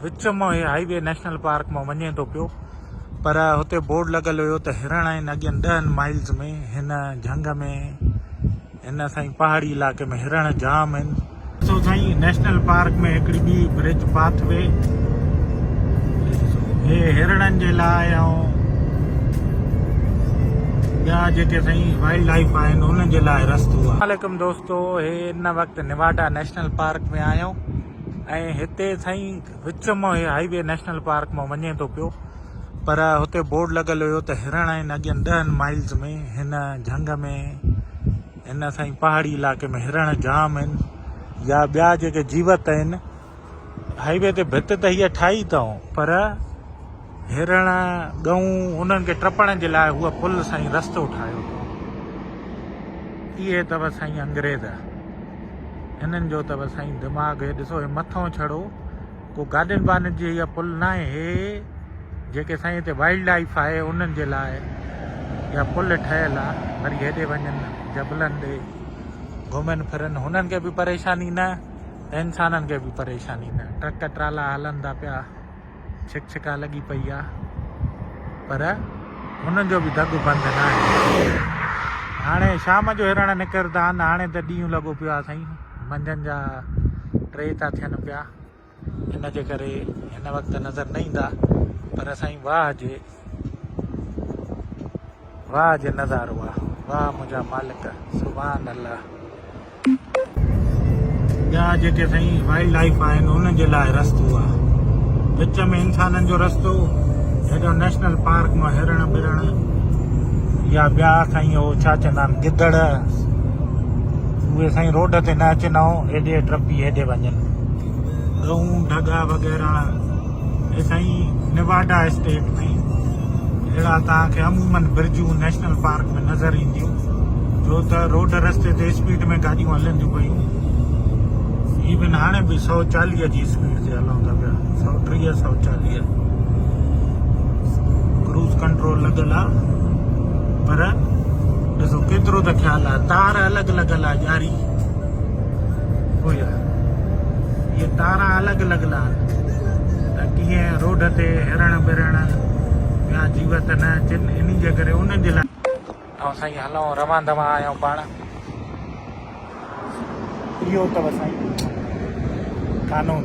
وچ مان هي هائي V national park مان وڃي ٿو پيو پر هتي بورڊ لڳل هيو ته هرڻ آهن اڳين ڏهن مائلز ۾ هن جهنگ ۾ هن سائين پهاڙي علائقي ۾ هرڻ جام آهن. ڏسو سائين نيشنل پارڪ ۾ هڪڙي ٻي برج پاٿ وي هي هرڻن جي لاء ۽ ٻيا جيڪي سائين وائلڊ لائف آهن انهن جي لاء رستو آهي. عليڪم دوستو هي هن وقت نواڊا نيشنل پارڪ ۾ آهيون ۽ هتي سائين وچ مان هي هائي وي نيشنل پارڪ مان وڃي ٿو پيو پر هتي بورڊ لڳل هيو ته هرڻ آهن اڳين ڏهن مائلز ۾ هن جهنگ ۾ هن سائين پهاڙي علائقي ۾ هرڻ جام آهن يا ٻيا جيڪي جيوت آهن هائي وي تي ڀت ته هيء ٺاهي اٿئون پر هرڻ ڳئون انهن کي ٽپڻ جي لاء هوء پل سائين رستو ٺاهيو اٿئون. اهي اٿو سائين انگريز. هنن جو اٿو سائين دماغ. هي ڏسو هي مٿئون ڇڙو ڪو گاڏين بانين جي هيء پل ناهي. هي جيڪي سائين هتي وائلڊ لائيف آهي انهن جي لاء اها پل ٺهيل آهي. وري هيڏي وڃن جبلن ڏي گهمن ڦرن هنن کي به پريشاني نه ته انسانن کي به پريشاني نه. ٽرڪ ٽرالا هلن ٿا پيا. ڇڪ ڇڪا لڳي پئي آ پر هنن جو به دڳ بند ناهي. هاڻي شام جو هرڻ نڪرندا آهن هاڻي ته ڏينهن لڳو پيو آ سائين منجهند جا 3 ٿا ٿين پيا ان جي ڪري هن وقت نظر نه ايندا پر سائين واهه جي واهه جي نظارو آ واهه منهنجا مالڪ سبحان الله. ٻيا جيڪي سائين وائلڊ لائيف آهن انهن جي لاء رستو آ وچ ۾ انسانن جو رستو هيڏو نيشنل پارڪ مان هرڻ برڻ يا ٻيا سائين هو ڇا چوندا آهن گدڙ اهي سائين روڊ تي نه اچن ۽ هيڏي ٽپي هيڏي وڃن ڳئون ڍڳا وغيره هي سائين نواڊا اسٽيٽ ۾ اهڙا توهان کي عمومن برجون نيشنل پارڪ ۾ نظر اينديون ڇو ته روڊ رستي تي اسپيڊ ۾ گاڏيون هلن ٿيون پيون ايون هاڻي به 140 جي اسپيڊ تي هلون ٿا پيا 130 140 ڪروز ڪنٽرول لڳل آ پر ڏسو ڪيترو ته خيال آ تار الڳ لڳل آ ڄاري اهي تارا الڳ لڳل آهن ته ڪيئن روڊ تي هرڻ برڻ ٻيا جيوت نه اچن انهي جي ڪري انهن جي لاء. ۽ سائين هلون روان دوان آهيون پاڻ. اهو اٿو سائين قانون.